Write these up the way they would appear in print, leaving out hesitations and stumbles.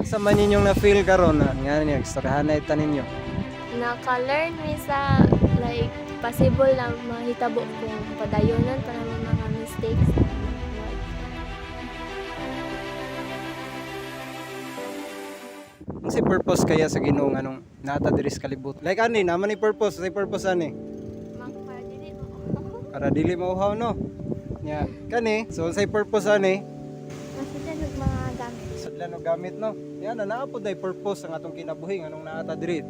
Unsa man inyong na-feel karon na nga niya istoryahan na ita ninyo? Naka-learn mi sa like possible na mahitabo kung padayonan pa naman mga mistakes. Unsay purpose kaya sa Ginoo nganong naa ta diri sa kalibot? Like ani, naa man ni purpose, unsay purpose ani? Makapadili mo. Para dili mauhaw, no. Nya, kani, so unsay purpose ani? Masudlan og mga gamit. Sudlan og gamit, no. Yan na naa pod nay purpose ang atong kinabuhi nganong naa ta diri.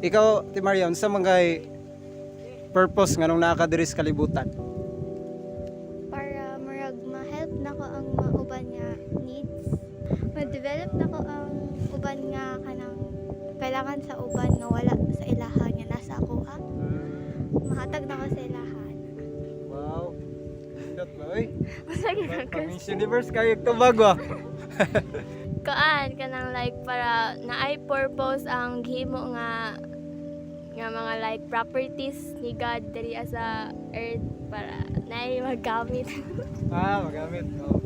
Ikaw, Ti Maria, unsa man kay purpose nganong naa ka diri sa kalibutan? Para murag ma-help nako ang mga uban nga needs. Ma-develop nako ang uban nga kanang kailangan sa uban nga wala sa ilaha nga nasa ako ah. Mahatag nako sa ilaha. Wow. Dot ba, oy? Masa Pang Miss Universe kayo tubag ah. Kaan kanang like para naay purpose ang gihimo nga nga mga like properties ni God diri sa earth para naay magamit. Ah, magamit. Oh.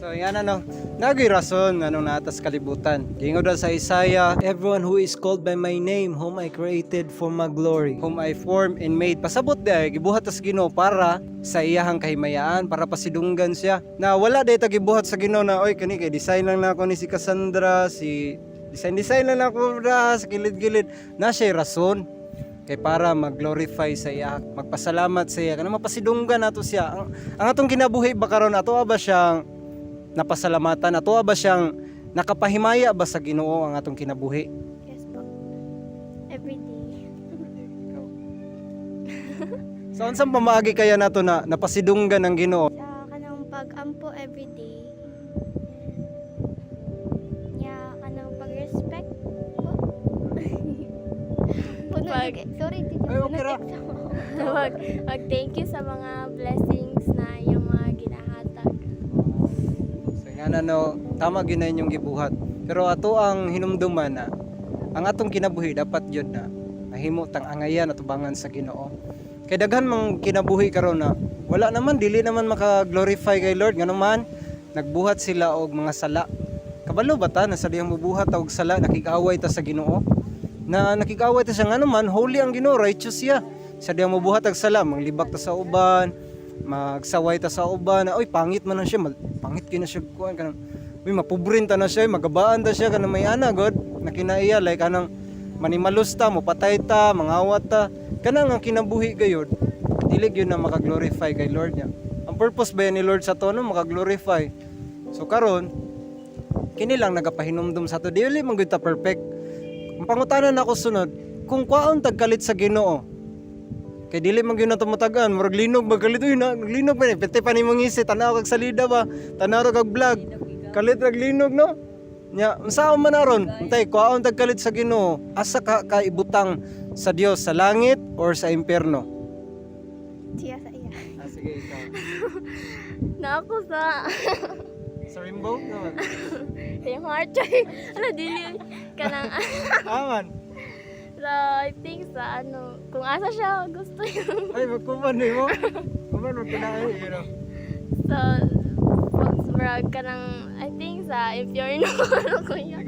So, yan ano. Nagay rason anong naatas kalibutan. Gingo daw sa Isaiah, "Everyone who is called by my name, whom I created for my glory, whom I formed and made." Pasabot di ay, gibuhat tas Ginoo para sa iyahang kahimayaan, para pasidunggan siya. Na wala day ta gibuhat sa Ginoo na, "Oy, kani kay design lang na ako ni si Cassandra, si design design lang na ako da, sa gilid-gilid." Na siya'y rason kay para mag-glorify sa iya, magpasalamat sa iya, kanang mapasidunggan nato siya. Ang atong kinabuhi ba karon, ato ba siyang napasalamatan, ato ba siyang nakapahimaya ba sa Ginoo ang atong kinabuhi? Yes po. Every day. So unsang pamaagi kaya nato na napasidunggan ang Ginoo? Sa kanang pag-ampo every day. Nya kanang pag-respect po. Puno sorry, tita. Ay, okay ra. Mag thank you sa mga blessings na yung mga ginahatag. So nga na no, tama gyud na inyong gibuhat. Pero ato ang hinumduman na ang atong kinabuhi dapat yun na mahimo tang angayan at tubangan sa Ginoo. Kay daghan mang kinabuhi karon na wala naman, dili naman maka-glorify kay Lord, ngano man nagbuhat sila og mga sala. Kabalo ba ta na sa dihang mubuhat og sala nakig-away ta sa Ginoo? Na nakig-away ta siya, ngano man holy ang Ginoo, righteous siya. Sa dihang mubuhat og sala, manglibak ta sa uban, magsaway ta sa uban na, "Oy, pangit man na siya, pangit kina siya," kuan kanang, uy, mapubrin ta na siya, magabaan ta siya, kanang may ana god na kinaiya, like kanang manimalos ta, mopatay ta, mangawat ta, kanang ang kinabuhi gayud dili gyud na makaglorify kay Lord niya. Ang purpose ba yan ni Lord sa to, no, makaglorify. So karon kini lang nagapahinumdum sa to, dili man gyud ta perfect. Ang pangutana nako sunod, kung kwaon tagkalit sa Ginoo, kay dili man gyud na tumutagan, murag linog magkalit, uy na, naglinog pa ni, pete pa ni mong isi, tanaw kag salida ba, tanaw ra kag vlog, kalit rag linog, no? Nya, unsaon man aron? Untay, kwaon tagkalit sa Ginoo, asa ka kaibutang sa Dios, sa langit or sa impyerno? Siya sa iya. Ah, sige, ikaw. Na ako sa Sa rainbow? Naman. yung heart. Ano dili kanang Aman. So I think sa ano kung asa siya gusto yun. Ay, magkuman ni mo. Kuman mo kinain, you know. So pag murag kanang I think sa impyerno, ano kuya.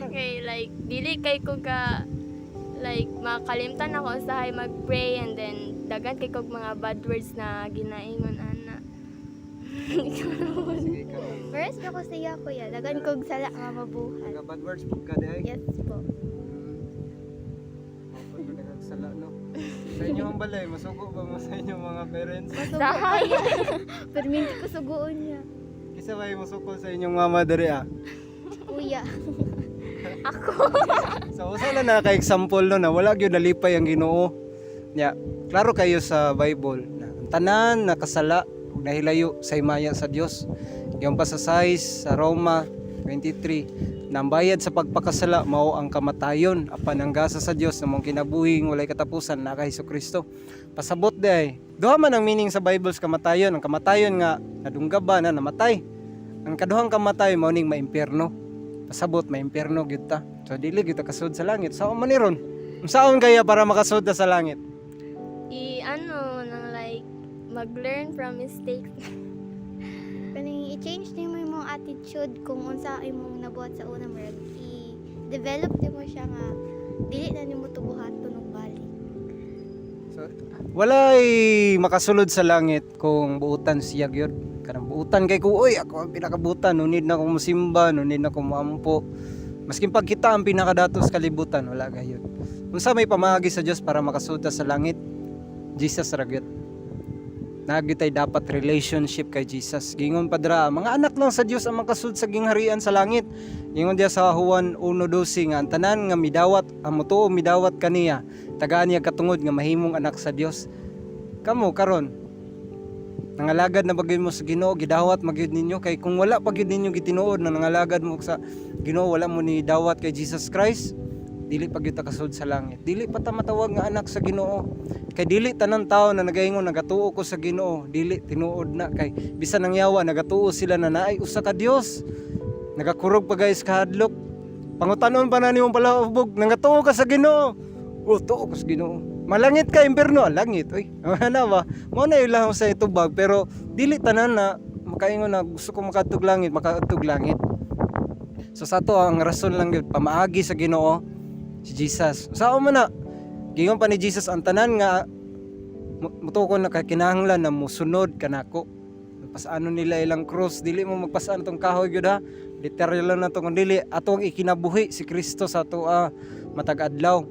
Kay like dili kay ko ka like makalimtan ako usahay mag-pray and then dagan kay kog mga bad words na ginaingon ana. Sige, ikaw. First ako sa iya, kuya. Dagan kog sala nga mabuhat. Naga bad words po ka diay. Yes po. Opo, nagagsala, no? Sa inyo ang balay, masugo ba mo sa inyong mga parents? Masugo kaya. Pero hindi ko suguon niya. Kisa ba yung musuko sa inyong mama diri ah? Kuya. Ako. So usa lang na ka-example no na wala gyud nalipay ang Ginoo. Nya, klaro kayo sa Bible na ang tanan nakasala ug nahilayo sa himaya sa Dios. Yung pa sa 6 sa Roma 23 na ang bayad sa pagpakasala mao ang kamatayon, apan ang gasa sa Dios na mong kinabuhing walay katapusan na kay Kristo. Pasabot di ay. Duha man ang meaning sa Bible sa kamatayon. Ang kamatayon nga nadunggaba na namatay. Ang kaduhang kamatay mao ning maimpyerno. Pasabot maimpyerno gyud ta. So dili gyud ta kasud sa langit. Saon man ni ron? Unsaon kaya para makasud ta sa langit? I ano nang like mag-learn from mistakes. Kaning i-change nimo imong attitude kung unsa imong nabuhat sa una, murag i Ma-develop nimo siya nga dili na nimo tubuhaton og balik. So, walay makasulod sa langit kung buutan siya gyud. Kanang buutan kay ko, "Oy, ako ang pinakabutan, no need na akong mosimba, no need na akong moampo." Maskin pag kita ang pinakadato sa kalibutan, wala gayud. Unsa may pamaagi sa Dios para makasulod ta sa langit? Jesus ra gyud. Naa gyud tay dapat relationship kay Jesus. Gingon pa dira, mga anak lang sa Dios ang makasulod sa gingharian sa langit. Gingon diya sa Juan 1:12 nga ang tanan nga midawat, ang motuo midawat kaniya, tagaan niya katungod nga mahimong anak sa Dios. Kamo karon, nangalagad na ba gyud mo sa Ginoo? Gidawat magyud ninyo? Kay kung wala pa gyud ninyo gitinuod na nangalagad mo sa Ginoo, wala mo ni dawat kay Jesus Christ, dili pa gyud ta kasulod sa langit. Dili pa ta matawag nga anak sa Ginoo. Kay dili tanan tao na nagaingon nagatuo ko sa Ginoo, dili tinuod na, kay bisan ang yawa nagatuo sila na naay usa ka Dios. Nagakurog pa guys kahadlok. Pangutanon pa na nimong palahubog, nagatuo ka sa Ginoo? "Oh, tuo ko sa Ginoo." Malangit ka, impierno? "Ah, langit." Oy, ano ba? Mao na ilang sa itubag, pero dili tanan na makaingon na gusto ko makadtog langit, makadtog langit. So sa ato ang rason lang gyud, pamaagi sa Ginoo si Jesus. Sao man na gingon pa ni Jesus, ang tanan nga mutuo na kay kinahanglan na musunod kanako. Pasano nila ilang cross, dili mo magpasano tong kahoy gyud ha. Literal lang na to kung dili atong ikinabuhi si Kristo sa ato matag adlaw.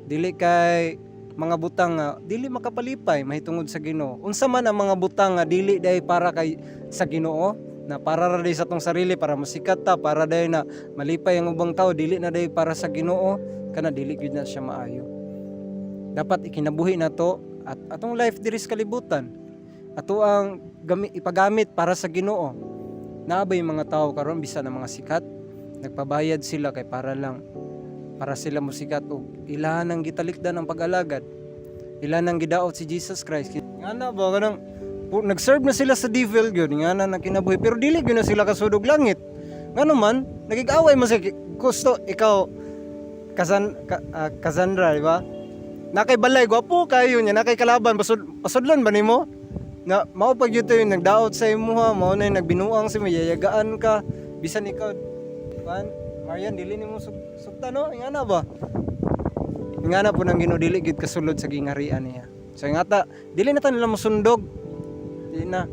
Dili kay mga butang nga dili makapalipay mahitungod sa Ginoo. Unsa man ang mga butang nga dili day para kay sa Ginoo, na para ra day sa atong sarili, para masikat ta, para day na malipay ang ubang tao, dili na day para sa Ginoo, kana dili gyud na siya maayo. Dapat ikinabuhi na to at atong life diri sa kalibutan. Ato ang ipagamit para sa Ginoo. Naa ba yung mga tao karon, bisan ang mga sikat, nagpabayad sila kay para lang para sila musikat og ilahan ang gitalikdan ang pag-alagad. Ila nang gidaot si Jesus Christ. Nga na ba kanang nag-serve na sila sa devil gyud nga na kinabuhi, pero dili gyud na sila kasulod langit. Ngano man nagig-away man sa gusto ikaw Cassandra, di ba? Nakay balay, gwapo kayo niya, nakay kalaban, pasudlan ba nimo? Na mao pag yun yung nagdaot sa imuha, mao na yung nagbinuang sa imo, yayagaan ka, bisan ikaw, kuan, Marian, dili nimo sugta no, ingana ba? Ingana po nang Ginoo, dili gid kasulod sa gingharian niya. So ingata, dili na ta nila mosundog. Di na.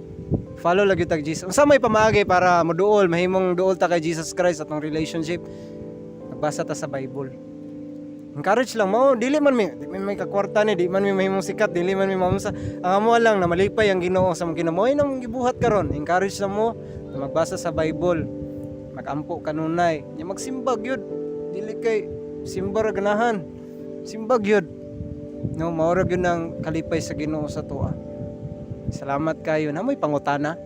Follow lagi tag Jesus. Unsa may pamaagi para moduol, mahimong duol ta kay Jesus Christ atong relationship? Nagbasa ta sa Bible. Encourage lang mo, dili man mi, di man may kakwarta ni, di man mi mahimong sikat, dili man mi mamusa. Ang amo lang na malipay ang Ginoo sa mga kinabuhi nang gibuhat karon. Encourage lang mo na magbasa sa Bible. Magampo kanunay. Nya magsimba gyud. Dili kay simba ra ganahan. Simba gyud. No, mao ra gyud ang kalipay sa Ginoo sa tuwa. Salamat kayo. Na may pangutana.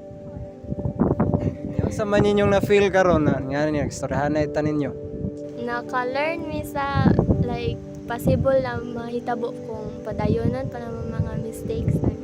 Unsa man ninyong na-feel karon na nga niya istoryahan na ita ninyo? Naka-learn mi sa like possible na mahitabo kung padayonan pa naman mga mistakes na